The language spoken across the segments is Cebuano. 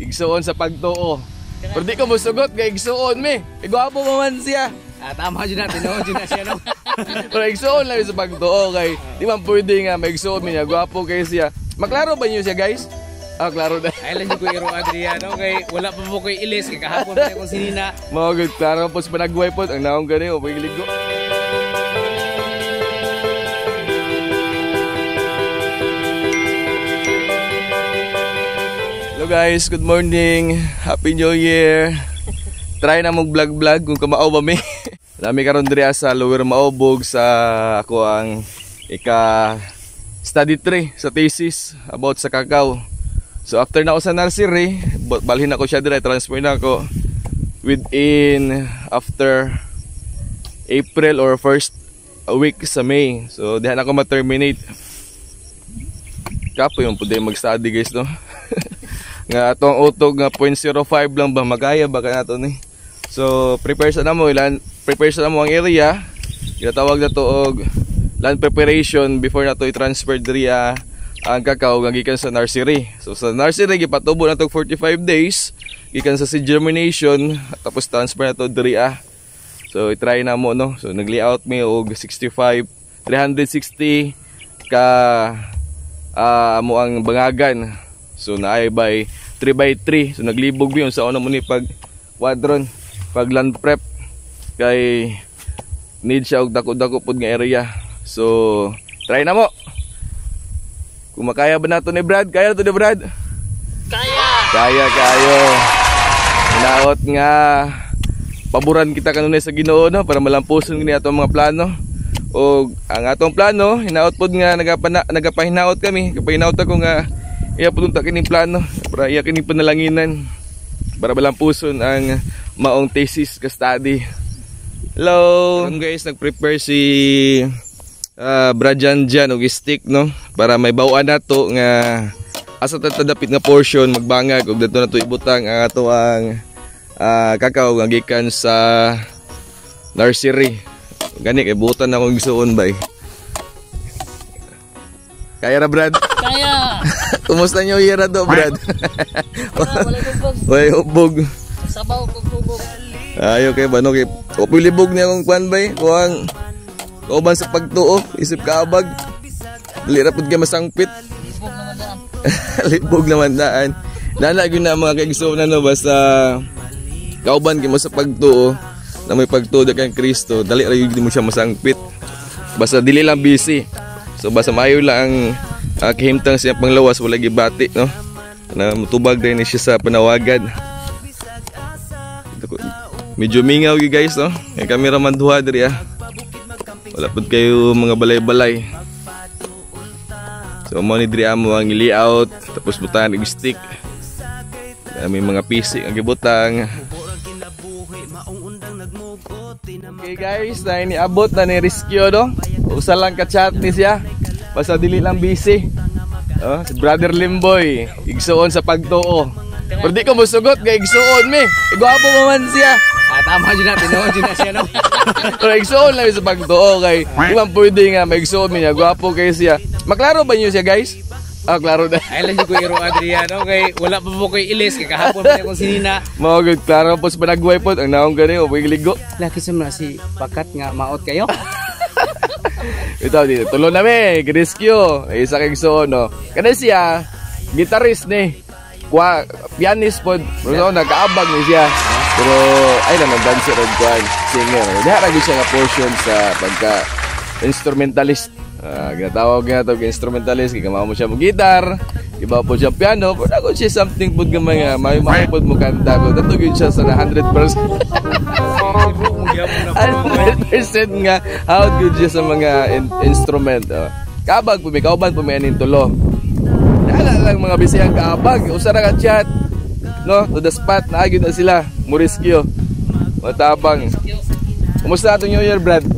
Igsuon sa pagtuo. Pero di ko musugot kay igsuon mi. Igwapo pa man siya. Ah, tama dyan na, tinuod dyan na siya, no? Pero igsuon lang sa pagtuo kay di man pwede nga maigsuon mi niya. Gwapo kay siya. Maklaro ba niyo siya, guys? Ah, klaro na. Ay lang ko iro Adriano kay wala pa mo koy ilis kay kahapon pa akong sinina. Mga good, klaro po sa panagway po. Ang naong gani, o ligo. Hello guys, good morning. Happy New Year. Try na mag vlog vlog kung kamao ba mi. Dami karon diri sa Lower Maubog sa ako ang ika study 3 sa thesis about sa cacao. So after na ako sa nursery, balhin ako siya diri, transfer na ako within after April or first week sa May. So diha na ako ma-terminate. Kapo yung pwede mag-study guys, no? Nga atong utog nga 0.05 lang ba magaya ba ka nato ni. So prepare sa namo ilan, prepare sa namo ang area. Ginatawag na to og land preparation before nato i-transfer diri ang cacao nga gikan sa nursery. So sa nursery gipatubo na to 45 days gikan sa seed germination, tapos transfer na to diri. So i-try na mo, no. So nag-layout mi og 65 360 ka mo ang bangagan. So naay by 3x3. So naglibog mi sa una mo ni pag quadron, pag land prep kay need siya og dako-dako pod nga area. So try na mo. Kung makaya ba nato ni Brad? Kaya to ni Brad? Kaya! Kaya kayo. Hinaot nga paboran kita kanunay sa Ginoo, no, para malampuson gini atong mga plano. Og ang atong plano, hinaot pod nga nagapahinaot kami, kapahinaot ako nga iya pud unta kining plano para iya kining panalanginan para malampuson ang maong thesis ka study. Hello. Karon guys, nagprepare si Brad Jan og stick, no, para may bawaan nato nga asa ta dapit nga portion magbangag og dadto nato ibutang ang ato ang kakao nga gikan sa nursery. Gani kay butan akong gisuon bay. Kaya ra, Brad? Kaya! Kumusta niyo year do, Brad? Wala hubog. Walay hubog. Sabaw kog hubog. Ayo kay bano kay opoy libog niya akong kwan bay. Kuang kauban sa pagtuo, isip kaabag. Dili ra pud kay masangpit. Libog naman daan. Libog naman daan. Dana gyud na mga kaigsoon, no, basta kauban kay mo sa pagtuo na may pagtuo kang Kristo, dali ra gyud mo siya masangpit. Basta dili lang busy. So basta maayo lang ang kahimtang siya panglawas, wala gibati, no. Na mutubag din siya sa panawagan. Medyo mingaw gyud guys, no. Kay kami ra man duha diri ah. Wala pud kayo mga balay-balay. So mo ni diri amo ang layout, tapos butangan og stick. May mga PC ang gibutang. Okay guys, na iniabot na ni Rescue, no. Usa lang ka chat ni siya. Basta dili lang busy. Oh, si Brother Limboy, igsuon sa pagtuo. Pero di ko musugot kay igsuon mi. Igwapo pa man siya. Ah, tama dyan na, tinuod dyan na siya, no? Pero igsuon lang sa pagtuo kay di man pwede nga maigsuon mi niya. Gwapo kay siya. Maklaro ba niyo siya, guys? Ah, klaro na. Ay lang ko iro Adriano kay wala pa mo koy ilis kay kahapon pa akong sinina. Mga good, klaro po sa panagway po. Ang naong gani, o ligo. Laki sa mga si pakat nga maot kayo. Ito dito, tulo na mi, rescue. Isa kay igsuon, no. Kana siya, gitarist ni. Kwa, pianist po. Pero nagkaabag ni siya. Pero ay naman dancer og kwan, singer. Diha ra gyud siya nga portion sa pagka instrumentalist. Ginatawag nga to instrumentalist kay kamao mo siya mo gitar, iba po siya piano, pero ako siya something pud nga mga may mga pud mo kanta ko. Dato gyud siya sa 100%. 100% nga how good siya sa mga instrument. Oh. Kaabag po may kauban po may aning tulo. Dala lang mga bisayang kaabag, usa ra ka chat, no, to the spot na gyud na sila, mo rescue. Matabang. Kumusta atong New Year, Brad?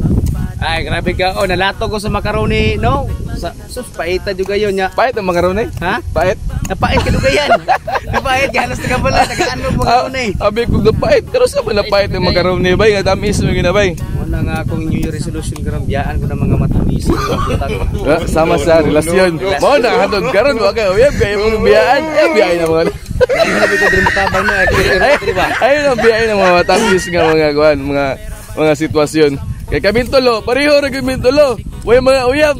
Ay, grabe ka. Oh, nalato ko sa macaroni, no? Sa sus paita jud kayo nya. Pait ang macaroni? Ha? Pait? Napait ka dugayan. Napait ka halos taga bala, taga ano macaroni. Abi ko napait, pero sa man napait ang macaroni bay, nga tamis mo ginabay. Muna nga akong New Year resolution karon biyaan ko ng mga matamis. Sama sa relasyon. Mao na hatod karon wa kay uyab kay imong biyaan, eh biyaan na mga. Lahi ko diri mutabang no, ay diri ba. Ayun ang biyay ng mga matangis nga mga kuan, mga sitwasyon. Kay kaming tulo, pareho ra kaming tulo. Way mga uyab.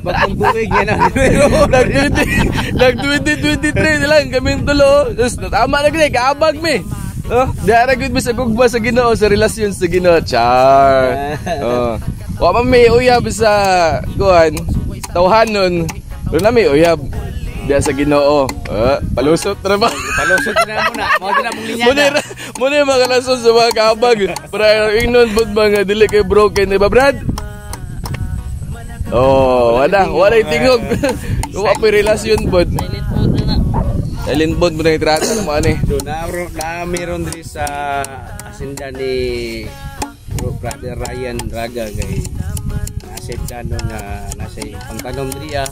Bagong tuig yan ang. Nag 20, nag 2023 na lang kaming tulo. Tapos tama na gid kaabag mi. Oh, di ara gud mi sa gugma sa Ginoo, sa relasyon sa Ginoo. Char. Oh. Wa man may uyab sa kuan, tawhanon. Pero na may uyab diya sa Ginoo. Palusot ra ba? Palusot na mo na. Mao din among linya. Muna yung mga rason sa mga kaabag. Para ingnon pud mga dili kay broken, di ba, Brad? Oh, wala, wala yung tingog. Wa pa relasyon pod. Silent mode na. Silent bond mo na yung trata ng mga ano eh. Do na na meron diri sa asinda ni Brother Ryan Raga kay nasa plano nga nasa pangtanom diri ah.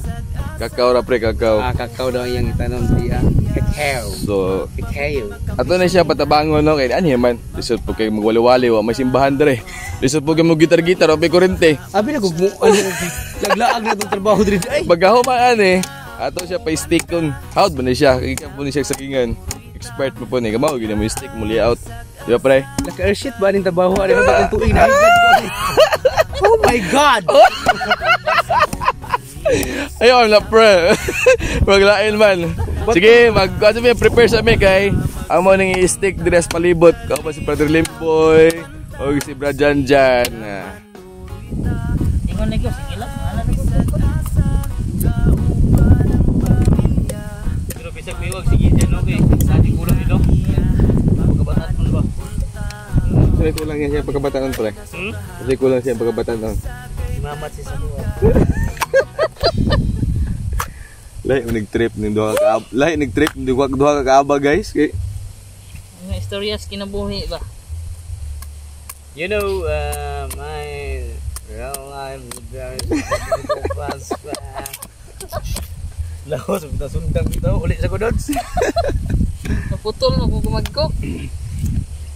Kakao ra pre, kakao. Ah, kakao daw ang iyang itanom diri ah. Kakao. So, Kakao. ato na siya patabangon no kay ano man. Lisod po kay magwaliwali wa may simbahan dere. Lisod po kay mo gitar-gitar o may kurente. Abi na gugmo ano laglaag na tong trabaho diri ay. Pagkahumaan eh, ato siya pa stick kun. Howd ba ni siya? Ikaw po ni siya sagingan. Expert mo po ni kamaw gina mo yung stick mo layout. Di ba pre? Naka air shit ba ning trabaho ani ba tong tuig na higad ko ani. Oh my God. Ayun na pre. Maglain man. Sige, mag ano mi prepare sa mi kay ang mo ning i-stick dire sa palibot. Kao ba si Brother Limboy o si Brad Janjan. Ingon na ko sige lang. Wala na ko. Pero bisag miwag sige dyan okay. Sa ating kulang ito. Pagkabataan ba? Kasi kulang yan siya pagkabataan pre. Hmm? Kasi kulang siya pagkabataan. Imamat si sa kuha. Lahi mo nag-trip ning duha ka lahi nag-trip ning duha ka kaaba guys. Kay Mga istorya sa kinabuhi ba? You know, my real life is very difficult. Laos, bitaw sundang bitaw uli sa kudods. Naputol mo kung gumagko.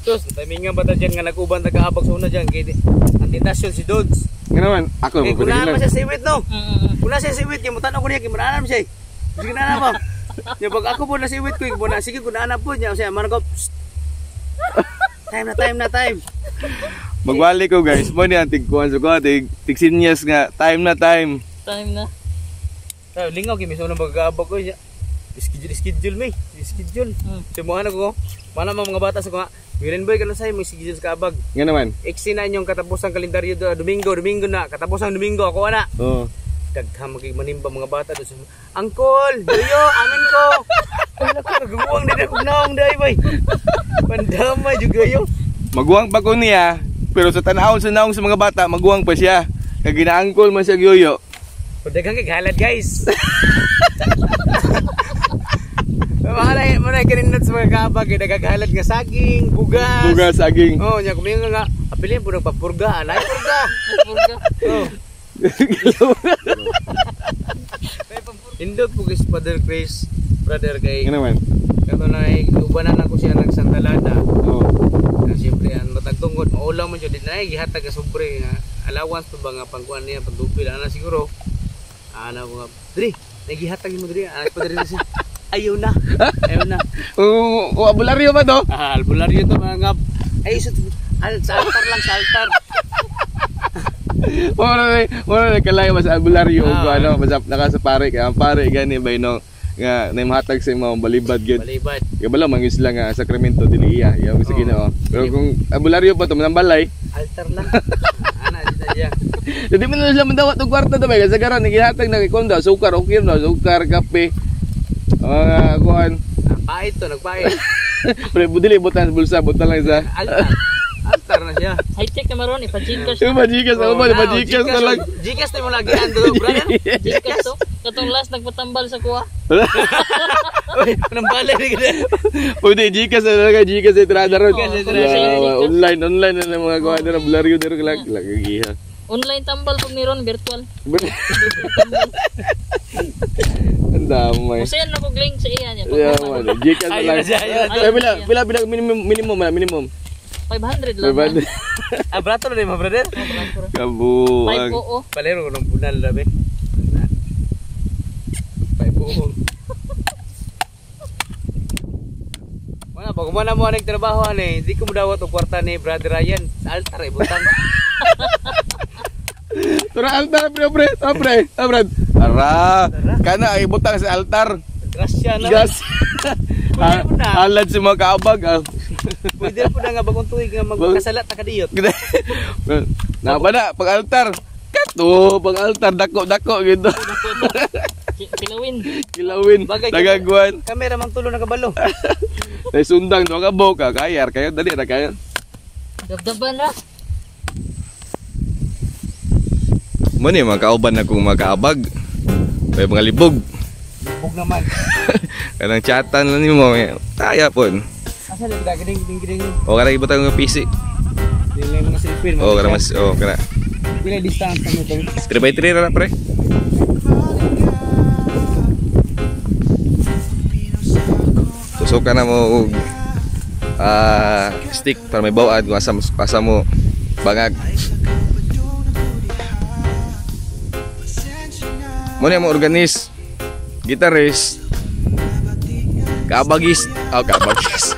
Tos, timing nga bata dyan nga nag-uban nag-aabag sa una dyan kay ang tentasyon si Dods. Nga naman, ako Kay mo kuna pa siya siwit no. Kuna siya siwit kay mutan-aw ko niya kay munaanam siya. Sige na na mo. Nya pag ako po na siwit ko, po na sige kuna po niya siya man ko. "Psst." Time na time na time. Magwali ko guys, mo ni ang tigkuan sa ko, tig tig sinyas nga time na time. Time na. Ay, lingaw kay miso na pag-aabag ko siya. Schedule schedule mi, schedule. Sumuhan ako. Mana mga bata sa ko nga. Miren boy kano say may schedule sa kaabag. Nga naman. Iksi na inyong katapusang kalendaryo do, Domingo, Domingo na, katapusang Domingo ako ana. Oo. Daghang magig manimba mga bata do sa Angkol, Yoyo, amin ko. Wala ko nagguwang din ako naong day bay. Pandama juga yo. Maguwang pa ko niya, pero sa tan-awon sa naong sa mga bata, maguwang pa siya. Kag ginaangkol man siya yoyo. Daghang kay halad guys. Mga na kanindot sa mga kaabag kay nagagahalad nga saging, bugas. Bugas saging. Oh, nya kuminga nga apilin po nagpapurga, anay purga. Purga. Oh. Indot po guys, Father Chris, brother kay Nga naman. kato na ubanan ako siya nagsantalada. Oo. Na siyempre ang matagtungod maulaw man siya di na gihatag ka sobre nga allowance pa ba nga pangkuan niya pagdupil ana siguro. Ana ko nga diri nagihatag mo diri ana pa diri siya. Ayaw na. Ayaw na. Oo, oh, abularyo ba to? Ah, albularyo to mga ngap. Ay sa al, sa altar lang sa altar. Wala na kalay mas albularyo og Ah. ano, basta naka sa pare kay ang pare gani bay no nga naimhatag sa imong balibad gyud. Balibad. Kaya bala man gyud sila nga sakramento dili iya, iya sa Oo. Ginoo. Pero kung albularyo pa to manambalay, Altar lang. Ana dito siya. Hindi mo na sila mandawat og kwarta to bay kasi karon gihatag na kay kondo, sukar okay no, sukar, kape. Mga kuan. Ah, pait to, nagpait. Pre dili butan sa bulsa, butan lang sa. Altar. Altar na siya. High tech na maron ipa-Gcash. Yung majikas ako ba, Oh, now, majikas na lang. Gcash na mo lagi ando, brother. Gcash to. Katong last nagpatambal sa kuha. Uy, nambala ni kita. Pwede Gcash na lang, Gcash sa tirada ron. Oo, Yeah, online, online na lang mga kuan na blaryo dero lag lagi. Online tambal pag ni Ron virtual. Ang damay. Usayan na kog link sa iya niya. Yeah, man. Gcash na Ayun lang. na siya, ayun na. Ay, pila, pila, pila, minimum, minimum, minimum. 500 lang. 500. Ah, brato na rin, mga brother. Kabuang. 5 oo. Palero ko ng bunal labi. Five oo. Pag umana mo anang trabaho ani, hindi ko modawat og kwarta ni Brother Ryan sa altar ibutang. Tara altar, pre, pre, tara, pre, tara, pre. Tara. Kana ay butang sa altar. Grasya na. Gas. Pwede po na. Halad si mga kaabag. Ah. Pwede po na nga bagong tuig nga magkasala ta kadiyot. Na ba na pag altar. Kato pag altar dako dako gitu. Kilawin. Kilawin. Bagay Nagagwan. Kamera mang tulo na kabalo. Nay sundang do ka boka kayar kayo dali ra kayo. Dabdaban ra. Mo ni mga kauban na kong mga kaabag. May mga libog. Bug naman. Kanang chatan lang nimo. Taya pon. Asa na gida gining gining gining. O kana ibutang nga PC. Dili mga silpin. O kana mas o kana. Pila distance ano to? 3 by 3 ra na, pre. Tusukan na mo og stick para may bawad kung asa mo bangag. Mo ni mo organist, guitarist, kaabagis, oh kaabagis.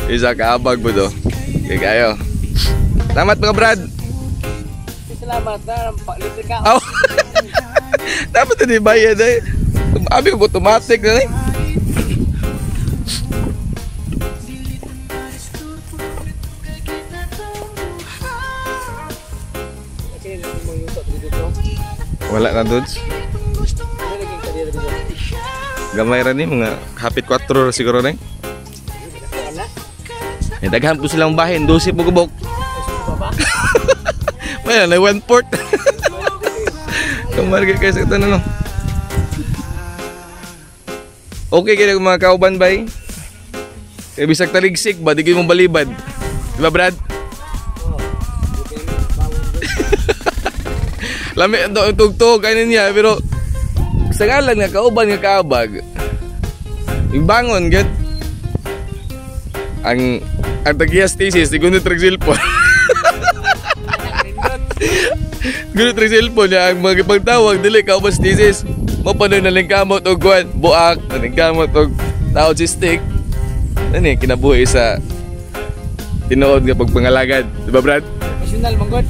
Isa kaabag mo do. Okay kayo. Salamat mga brad. Salamat na libre ka. Aw. Dapat hindi bayad eh. Abi ko automatic na eh. Kasi mo yung to dito. Wala na dudes. Ano naging kadiyot dito? Gamay ra ni mga hapit 4 ra siguro na eh. Ana? Eh, daghan po silang bahin, 12 po gubok. Baba. May na one port. Kamarga kayo sa ito no. Okay kayo mga kauban bay. Kay bisag taligsik ba di kayo mong balibad. Di ba Brad? Oh. Di kayo bawon doon. Lami ang tugtog kayo niya pero sa ngalan nga kauban nga kaabag. Yung bangon gud. Ang tagiyas thesis di gunit rag cellphone. Gunit rag cellphone niya ang mga ipagtawag dili kauban sa thesis. Mo pa nun nalingkamot og kuan, buak, nalingkamot og taod si stick. Ano eh, kinabuhi sa tinuod nga pagpangalagad. Di ba Brad? Professional manggod.